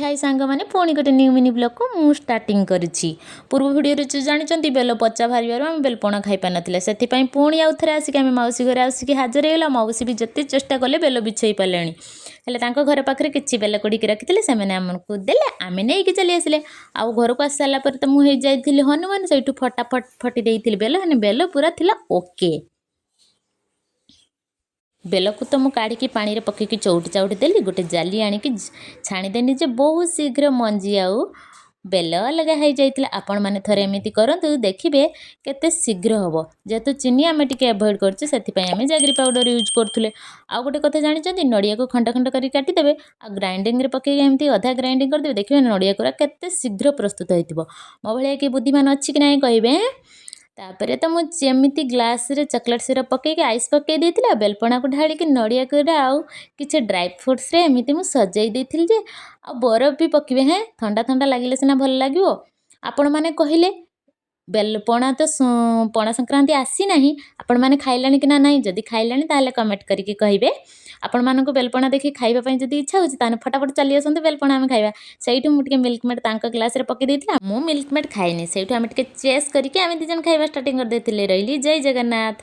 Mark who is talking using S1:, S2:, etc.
S1: High ସାଙ୍ଗମାନେ, ପୁଣି ଗୋଟେ ନ୍ୟୁ ମିନି ବ୍ଲଗ୍କୁ ମୁଁ ଷ୍ଟାର୍ଟିଂ କରିଛି। ପୂର୍ବ ଭିଡ଼ିଓରେ ଜାଣିଛନ୍ତି, ବେଲ ପଚା ବାହାରିବାରୁ ଆମେ ବେଲପଣା ଖାଇପାରିନଥିଲେ। ସେଥିପାଇଁ ପୁଣି ଆଉ ଥରେ ଆସିକି ଆମେ ମାଉସୀ ଘରେ ଆସିକି ହାଜର ହେଇଗଲା। ମାଉସୀ ବି ଯେତେ ଚେଷ୍ଟା କଲେ ବେଲ ବିଛେଇ ପାରିଲେଣି। ହେଲେ ତାଙ୍କ ଘର ପାଖରେ କିଛି ବେଲ କୁଡ଼ିକି ରଖିଥିଲେ, ସେମାନେ ଆମକୁ ଦେଲେ, ଆମେ ନେଇକି ଚାଲି ଆସିଲେ। ଆଉ ଘରକୁ ଆସି ସାରିଲା ପରେ ତ ମୁଁ ହେଇଯାଇଥିଲି ହନୁମାନ। ସେଇଠୁ ଫଟାଫଟ ଫଟି ଦେଇଥିଲି ବେଲ। ହେଲେ ବେଲ ପୁରା ଥିଲା ଓକେ। ବେଲକୁ ତ ମୁଁ କାଢ଼ିକି ପାଣିରେ ପକେଇକି ଚଉଟି ଚାଉଟି ଦେଲି। ଗୋଟେ ଜାଲି ଆଣିକି ଛାଣିଦେନି ଯେ ବହୁତ ଶୀଘ୍ର ମଞ୍ଜି ଆଉ ବେଲ ଅଲଗା ହେଇଯାଇଥିଲା। ଆପଣମାନେ ଥରେ ଏମିତି କରନ୍ତୁ, ଦେଖିବେ କେତେ ଶୀଘ୍ର ହେବ। ଯେହେତୁ ଚିନି ଆମେ ଟିକେ ଆଭଏଡ଼ କରୁଛୁ, ସେଥିପାଇଁ ଆମେ ଜାଗରି ପାଉଡ଼ର ୟୁଜ୍ କରୁଥିଲେ। ଆଉ ଗୋଟେ କଥା ଜାଣିଛନ୍ତି? ନଡ଼ିଆକୁ ଖଣ୍ଡ ଖଣ୍ଡ କରିକି କାଟିଦେବେ ଆଉ ଗ୍ରାଇଣ୍ଡିଙ୍ଗରେ ପକେଇକି ଏମିତି ଅଧା ଗ୍ରାଇଣ୍ଡିଙ୍ଗ କରିଦେବେ। ଦେଖିବେ ନଡ଼ିଆ କୋରା କେତେ ଶୀଘ୍ର ପ୍ରସ୍ତୁତ ହେଇଥିବ। ମୋ ଭଳିଆ କିଏ ବୁଦ୍ଧିମାନ ଅଛି କି ନାହିଁ କହିବେ। ତାପରେ ତ ମୁଁ ଯେମିତି ଗ୍ଲାସ୍ରେ ଚକୋଲେଟ୍ ସିରପ୍ ପକେଇକି ଆଇସ୍ ପକେଇ ଦେଇଥିଲି ଆଉ ବେଲପଣାକୁ ଢାଳିକି ନଡ଼ିଆ କୋରା ଆଉ କିଛି ଡ୍ରାଏ ଫ୍ରୁଟ୍ସରେ ଏମିତି ମୁଁ ସଜେଇ ଦେଇଥିଲି ଯେ, ଆଉ ବରଫ ବି ପକାଇବେ। ହେଁ, ଥଣ୍ଡା ଥଣ୍ଡା ଲାଗିଲେ ସିନା ଭଲ ଲାଗିବ। ଆପଣମାନେ କହିଲେ, ବେଲପଣା ତ ପଣା ସଂକ୍ରାନ୍ତି ଆସିନାହିଁ, ଆପଣମାନେ ଖାଇଲେଣି କି ନା ନାହିଁ? ଯଦି ଖାଇଲେଣି, ତାହେଲେ କମେଣ୍ଟ କରିକି କହିବେ। ଆପଣମାନଙ୍କୁ ବେଲପଣା ଦେଖି ଖାଇବା ପାଇଁ ଯଦି ଇଚ୍ଛା ହେଉଛି, ତାହେଲେ ଫଟାଫଟ ଚାଲି ଆସନ୍ତୁ, ବେଲପଣା ଆମେ ଖାଇବା। ସେଇଠୁ ମୁଁ ଟିକେ ମିଲ୍କ ମେଡ଼୍ ତାଙ୍କ ଗ୍ଲାସ୍ରେ ପକାଇ ଦେଇଥିଲି। ମୁଁ ମିଲ୍କ ମେଡ଼୍ ଖାଇନି। ସେଇଠୁ ଆମେ ଟିକେ ଚେସ୍ କରିକି ଆମେ 2 ଜଣ ଖାଇବା ଷ୍ଟାର୍ଟିଂ କରିଦେଇଥିଲେ। ରହିଲି, ଜୟ ଜଗନ୍ନାଥ।